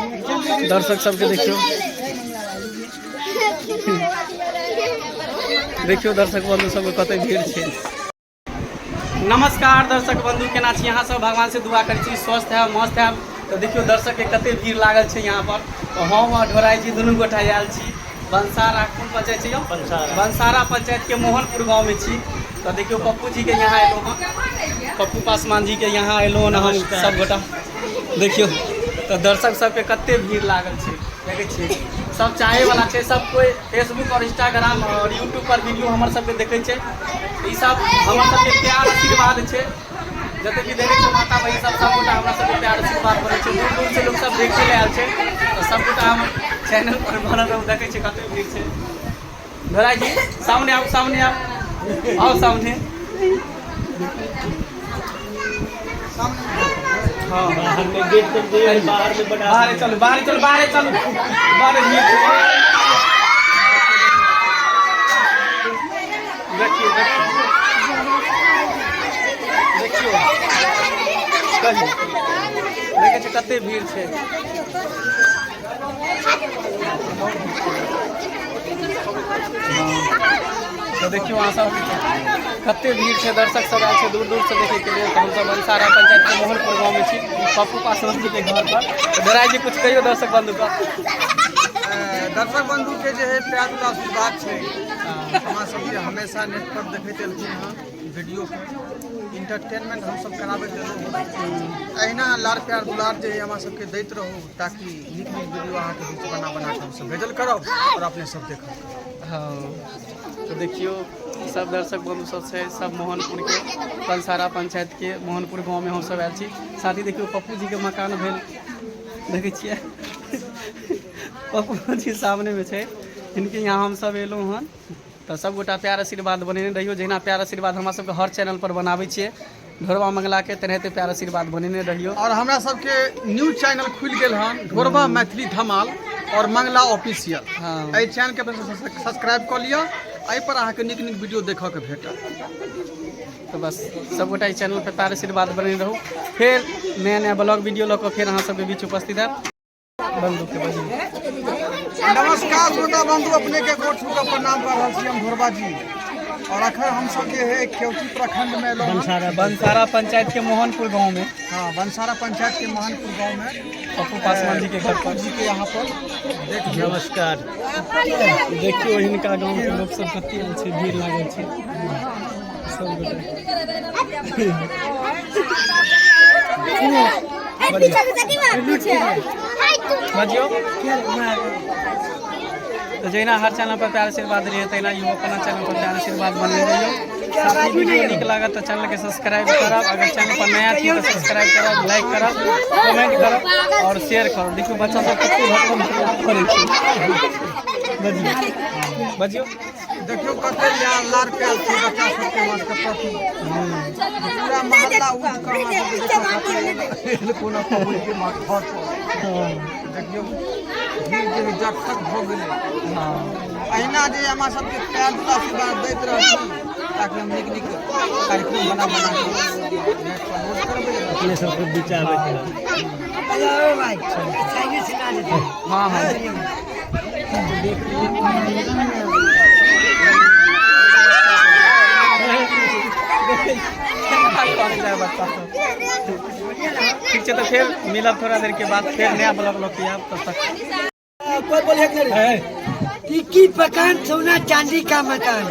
दर्शक सबके देखियौ। देखियौ दर्शक बंधु सबके कते भीड़ छै। नमस्कार दर्शक बंधु, केना छी अहाँ सब? भगवान से दुआ करै छी स्वस्थ है मस्त है। तो देखियौ दर्शक के कते भीड़ लागल छै यहाँ पर। तो हम और ढोराई जी दुनू गोटा आयल छी बंसारा, कोन पंचायत छै यौ? बंसारा। बंसारा पंचायत के मोहनपुर गाँव में छी। तो देखियौ पप्पू जी के यहाँ एलहुँ हँ, पप्पू पासवान जी के यहाँ एलहुँ हँ हम सब गोटा। देखियौ तो दर्शक सबके कते भीड़ लागल छै, देखै छियै सब चाहे वाला छै। सब कोई फेसबुक और इंस्टाग्राम और यूट्यूब पर वीडियो हमर सबके देखै छै। ई सब हमर सबके प्यार आशीर्वाद छै। जते भी देखै छै माता बहिन सब, सब गोटा हमरा सबके प्यार आशीर्वाद करै छै। दूर दूर से लोग सब देखे ले आयल छै। तऽ सब गोटा हमर चैनल पर बनल रहू। देखै छै कते भीड़ छै। धोराई जी सामने आउ, सामने आउ, आउ सामने। हाँ बाहर में गेट कर दे, बाहर में बना। बाहरे चलू, बाहरे चलू, बाहरे चलू, बाहरे भीड़ छै। देखियौ देखियौ देखियौ, कहियौ देखै छै कते भीड़ छै। तऽ देखियौ अहाँ सब कते भीड़ छै। दर्शक सब आयल छै दूर दूर से देखै के लेल। तऽ हमसब बंसारा पंचायत के मोहनपुर गाँव में छी, पप्पू पासवान जी के घर पर। तऽ धोराई जी कुछ कहियौ दर्शक बंधु के। दर्शक बंधु के जे है प्यार दुलार आशीर्वाद छै। हमरा सबके हमेशा नेट पर देखैत एलखिन हँ, वीडियो इंटरटेनमेंट हमसब कराबैत एलहुँ। अहिना लाड़ प्यार दुलार जे है हमरा सबके दैत रहू, ताकि नीक नीक वीडियो अहाँके बीच बना बना कऽ हमसब भेजल करब और अपने सब देखब। हाँ तो देखियौ सब दर्शक बंधु सब छै, सब मोहनपुर के कंसारा पंचायत के मोहनपुर गाँव में हमसब आयल छी। साथ ही देखियौ पप्पू जी के मकान भेल, देखै छियै पप्पू जी सामने में छै, हिनके यहाँ हमसब एलहुँ हन। तऽ सब गोटा प्यार आशीर्वाद बनेने रहियौ, जहिना प्यार आशीर्वाद हमरा सबके हर चैनल पर बनाबै छियै ढोरबा मंगला के, तेनाहिते प्यार आशीर्वाद बनेने रहियौ। और हमरा सबके न्यूज चैनल खुलि गेल हन, ढोरबा मैथिली धमाल और मंगला ऑफिशियल। एहि चैनल के सब्सक्राइब कऽ लिअ, एहि पर अहाँके नीक नीक वीडियो देखऽ के भेटत। तऽ बस सब गोटा एहि चैनल पर प्यार आशीर्वाद बनेने रहू। फेर नया नया ब्लॉग वीडियो लऽ कऽ फेर अहाँ सबके बीच उपस्थित हैब। बंधु के बजियौ। नमस्कार श्रोता बंधु, अपने के गोर छू के प्रणाम कर रहल छी हम ढोरबा जी। और अखन हम सब जे है केवटी प्रखंड में एलहुँ हन। बंसारा पंचायत के मोहनपुर गांव में। हाँ, बंसारा पंचायत के मोहनपुर गांव में पप्पू पासवान जी के घर पर जी के यहाँ पर देख लियौ। नमस्कार। देखियौ हिनका गांव के लोक सब कते आयल छै, भीड़ लागल छै सब गोटा। बजियौ। तऽ जहिना हर चैनल पर प्यार आशीर्वाद रहियै, तहिना इहो अपना चैनल पर प्यार आशीर्वाद बनने रहियौ। साथ ही वीडियो नीक लागत तऽ चैनल के सब्सक्राइब करब। अगर चैनल पर नया छी तऽ सब्सक्राइब करब, लाइक करब, कमेंट करब और शेयर करब। देखियौ बच्चा सब कते भटकम करै छै। बजियौ बजियौ। देखियौ कते लाड़ प्यार छै बच्चा सबके हमरा सबके प्रति। पूरा मोहल्ला उठि कऽ हमरा सबके देखऽ खातिर कोनो पबनी के घर पर। देखियौ भीड़ जे जब तक भऽ गेलै। अहिना जे हमरा सबके प्यार दुलार आशीर्वाद दैत रहथिन, ताकि हम नीक नीक कार्यक्रम बना बना कऽ नेट पर लोड करबै। अपने सबके बीच आबैत रहब। हाँ हाँ ठीक छै, तऽ फेर मिलब थोड़ा देर के बाद, फेर नया ब्लॉग लऽ के आयब। तब तक टिक्की पकान सोना चांदी का मकान।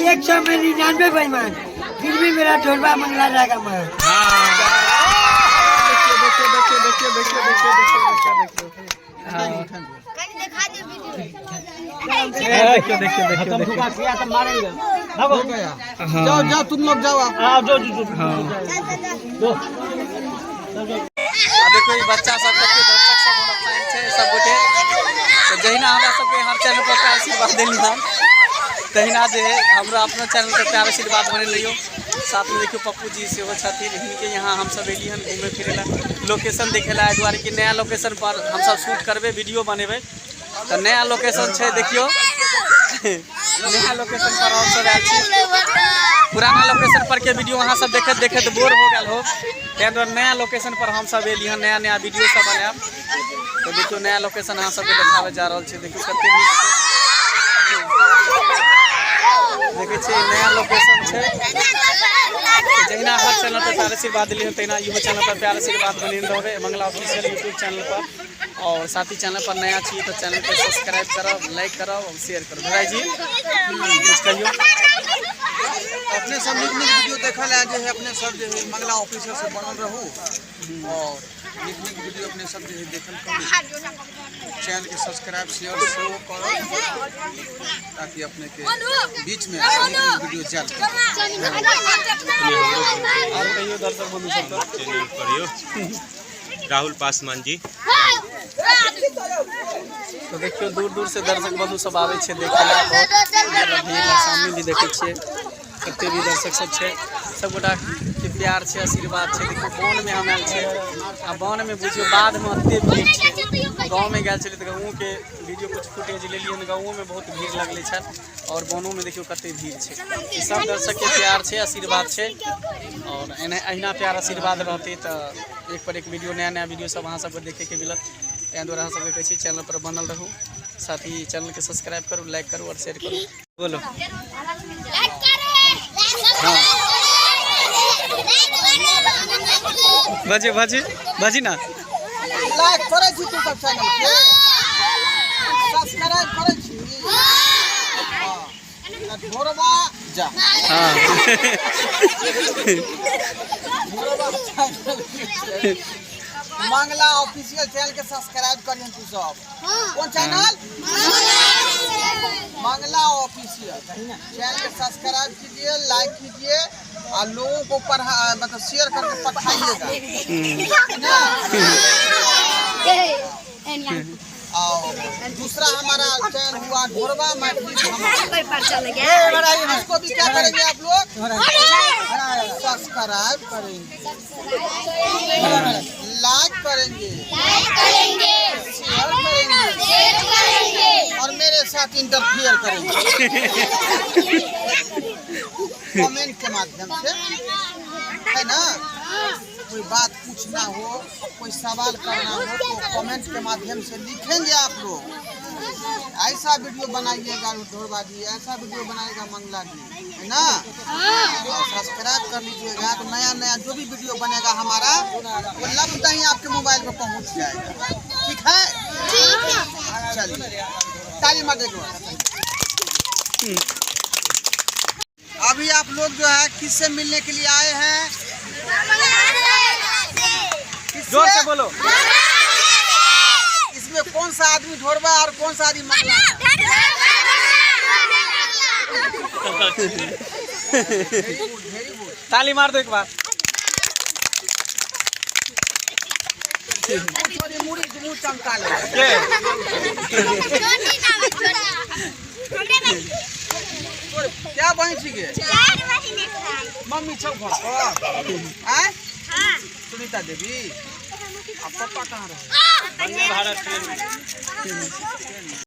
100 में 99 बेईमान, फिर भी मेरा ढोलवा मंगला जाएगा मैं। देखियौ देखियौ देखियौ देखियौ देखियौ देखियौ देखियौ देखियौ, हाँ देखियौ देखियौ देखियौ देखियौ। मारेंगे। हो गया, जाओ जाओ, तुम लोग जाओ आप। आओ जो जो जो। आ देखो ई बच्चा सब कते दर्शक सब हमर फैन छै सब गोटे। तऽ जहिना हमरा सबके हर चैनल पर प्यार आशीर्वाद देली हन, तहिना जे है हमरा अपना चैनल पर प्यार आशीर्वाद बने लियौ। साथ में देखियौ पप्पू जी सेहो छथिन, हिनके यहाँ हमसब एली हन घूमे फिरे ला, लोकेशन देखे ला। एहि दुआरे कि नया लोकेशन पर हमसब शूट करबै, वीडियो बनेबै। तऽ नया लोकेशन छै, देखियौ नया लोकेशन पर हमसब आयल छी। पुराना लोकेशन पर के वीडियो अहाँ सब देखैत देखैत बोर हो गेल हो, ताहि दुआरे नया लोकेशन पर हमसब एली हन, नया नया वीडियो सब बनायब। तऽ देखियौ नया लोकेशन अहाँ सबके देखाबे जा रहल छी। देखियौ कते नीक छै, देखै छियै नया लोकेशन छै। जहिना हर चैनल पर प्यार आशीर्वाद दिलियै तहिना इहो चैनल पर प्यार आशीर्वाद बनेने रहबै मंगला ऑफिशियल यूट्यूब चैनल पर। और साथ ही चैनल पर नया छी तो चैनल के सब्सक्राइब करब, लाइक करब और शेयर करब। भाई जी कुछ कहियो। अपने सब नीक नीक वीडियो देखल है जे है अपने सब जे है मंगला ऑफिसर से बनल रहू और नीक नीक वीडियो अपने सब जे है देखल करू। चैनल के सब्सक्राइब शेयर सेहो करब ताकि अपने के बीच में नीक नीक वीडियो जाए। और कहियो दर्शक बंधु सबके। चैनल पर यौ राहुल पासवान जी। तो देखियो दूर दूर से दर्शक बंधु सब आबै छै देखै ला, बहुत भीड़ लग। सामने भी देखै छियै कते भी दर्शक सब छै, सब गोटा के प्यार छै, आशीर्वाद छै। देखियो वन में हम आयल छै आ वन में बुझियो बाध में एते भीड़ छै। गाँव में गेल छलियै तऽ गाँवो के वीडियो कुछ फुटेज लेलियै हन, गाँवो में बहुत भीड़ लगलै छल और वनो में देखियो कते भीड़ छै। ई सब दर्शक के प्यार छै, आशीर्वाद छै और अहिना प्यार आशीर्वाद रहतै तऽ एक पर एक वीडियो, नया नया वीडियो सब अहाँ सबके देखे के मिलत। ताहि दुआरे अहाँ सबके कहै छी चैनल पर बनल रहू, साथ ही चैनल के सब्सक्राइब करू, लाइक करू और शेयर करू। बोलो। हाँ बाजी बाजी बाजी ना। लाइक करै छी तू सब चैनल के सब्सक्राइब करै छी। हाँ ढोरबा जा। हाँ ढोरबा चैनल के मंगला ऑफिशियल चैनल के सब्सक्राइब करियन तू सब। कौन चैनल? मंगला ऑफिशियल चैनल के सब्सक्राइब कीजिए, लाइक कीजिए और लोगों को पढ़ा मतलब शेयर करके पठाइएगा ना। और दूसरा हमारा चैनल हुआ ढोरबा मैथिली धमाल, इसको भी क्या करेंगे आप लोग? सब्सक्राइब करेंगे, लाइक करेंगे, शेयर करेंगे और मेरे साथ इंटरफियर करेंगे कमेंट के माध्यम से, है ना। कोई बात पूछना हो, कोई सवाल करना हो तो कमेंट के माध्यम से लिखेंगे आप लोग। ऐसा वीडियो बनाइएगा ढोरबा जी, ऐसा वीडियो बनाएगा मंगला जी, है ना। और सब्सक्राइब कर लीजिएगा तो नया नया जो भी वीडियो बनेगा हमारा वो लगता ही आपके मोबाइल पर पहुंच जाएगा। ठीक है, चलिए ताली मार देखो। अभी आप लोग जो है किससे मिलने के लिए आए हैं? जोर से बोलो। इसमें कौन सा आदमी ढोरबा और कौन सा आदमी मंगला? Very good. ताली मार दो एक बार। थोड़ी मुड़ी मुँह चमका ले। क्या बहन छी गे? मम्मी छौ घर पर? आय सुनीता देवी। आ पापा कहाँ रहे? वंदे भारत ट्रेन।